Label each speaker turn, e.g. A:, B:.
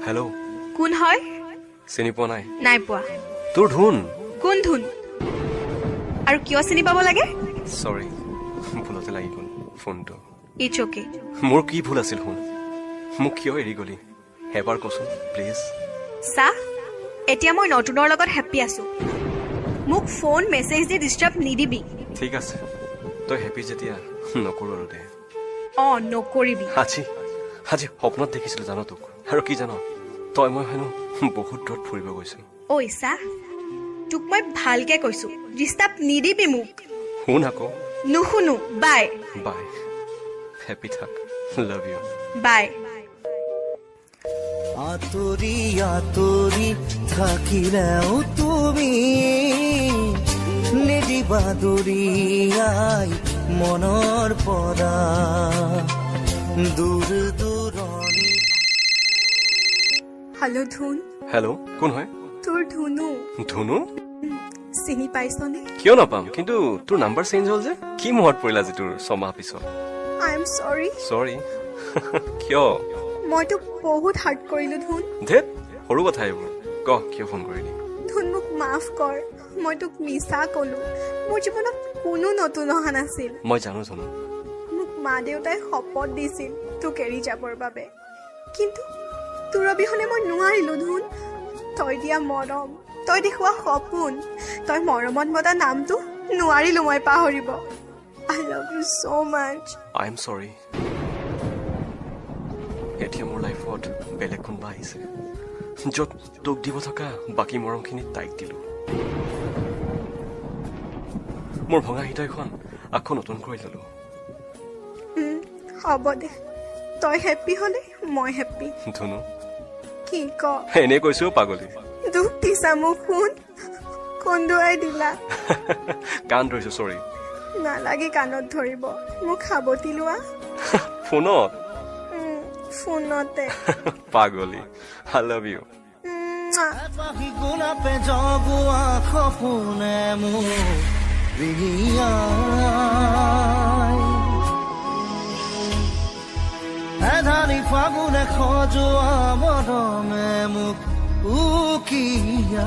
A: Hello'.
B: কোন হয়?
A: চিনি পোৱা নাই?
B: নাই পোৱা।
A: তোৰ ধুন।
B: কোন ধুন আৰু কিয় চিনি পাব লাগে?
A: চৰি, ভুলতে লাগি গ'ল ফোনটো।
B: It's okay.
A: মোৰ কি ভুল আছিল শুন? মোক কিয় এৰি গ'লি এবাৰ কচোন প্লিজ।
B: চা, এতিয়া মই নতুনৰ লগত হেপ্পী আছো। মোক ফোন মেছেজ দি ডিষ্টাৰ্ব নিদিবি।
A: ঠিক আছে, তই হেপী যেতিয়া নকৰোঁ আৰু দে।
B: অ, নকৰিবি।
A: আজি সপোনত দেখিছিলো জান তোক। আৰু কি জান, তই মই হেনো বহুত দূৰত ফুৰিব গৈছো।
B: ঐ চা, তোক মই ভালকে কৈছো, ডিষ্টাৰ্ব নিদিবি মোক।
A: শুন আকৌ।
B: নুশুনো, বাই।
A: বাই, হেপী থাক, love you.
B: বাই।
C: আঁতৰি আঁতৰি থাকিলেও তুমি নিদিবা দূৰিয়াই মনৰ পৰা দূৰ দূৰণি।
B: হেল্ল' ধুন।
A: হেল্ল', কোন হয়?
B: তোৰ ধুনু।
A: ধুনু?
B: চিনি পাইছনে?
A: কিয় নাপাম? কিন্তু তোৰ নাম্বাৰ চেঞ্জ হ'ল যে, কি মনত পৰিল আজি তোৰ 6 মাহ পিছত?
B: I am sorry.
A: চৰি কিয়?
B: মই তোক বহুত হাৰ্ট কৰিলো ধুন।
A: ধেত, সৰু কথা এইবোৰ। ক, কিয় ফোন কৰিলি?
B: ধুন, মোক মাফ কৰ। মই তোক মিছা কলো। মোৰ জীৱনত কোনো নতুন অহা নাছিল।
A: মই জানো ধুনু।
B: মোক মা দেউতাই শপত দিছিল তোক এৰি যাবৰ বাবে, কিন্তু তোৰ অবিহনে মই নোৱাৰিলো ধুন। তই দিয়া মৰম, তই দেখুওৱা সপোন, তই মৰমত মতা নামটো নোৱাৰিলো মই পাহৰিব। I love you so much.
A: I am sorry. এতিয়া মোৰ লাইফত বেলেগ কোনোবা আহিছে, য'ত তোক দিব থকা বাকী মৰমখিনি তাইক দিলোঁ। মোৰ ভঙা হৃদয়খন আকৌ নতুন কৰি ল'লো।
B: হ'ব দে, তই হেপ্পী হ'লে মই হেপ্পী।
A: ধুনু।
B: কি ক?
A: এনেই কৈছো পাগলী।
B: দুখ দিছা মোক শুন, কন্দুৱাই দিলা।
A: কাণ ধৰিছো, চৰি।
B: নালাগে কাণত ধৰিব, মোক সাৱটি লোৱা।
A: ফোনত?
B: ফোনতে।
A: পাগলী, I love you.
B: উম,
C: এপাহি গোলাপে জগোৱা সপোনে মোক ৰিঙিয়াই, এধানি ফাগুনে সজোৱা মৰমে মোক উকিয়াই।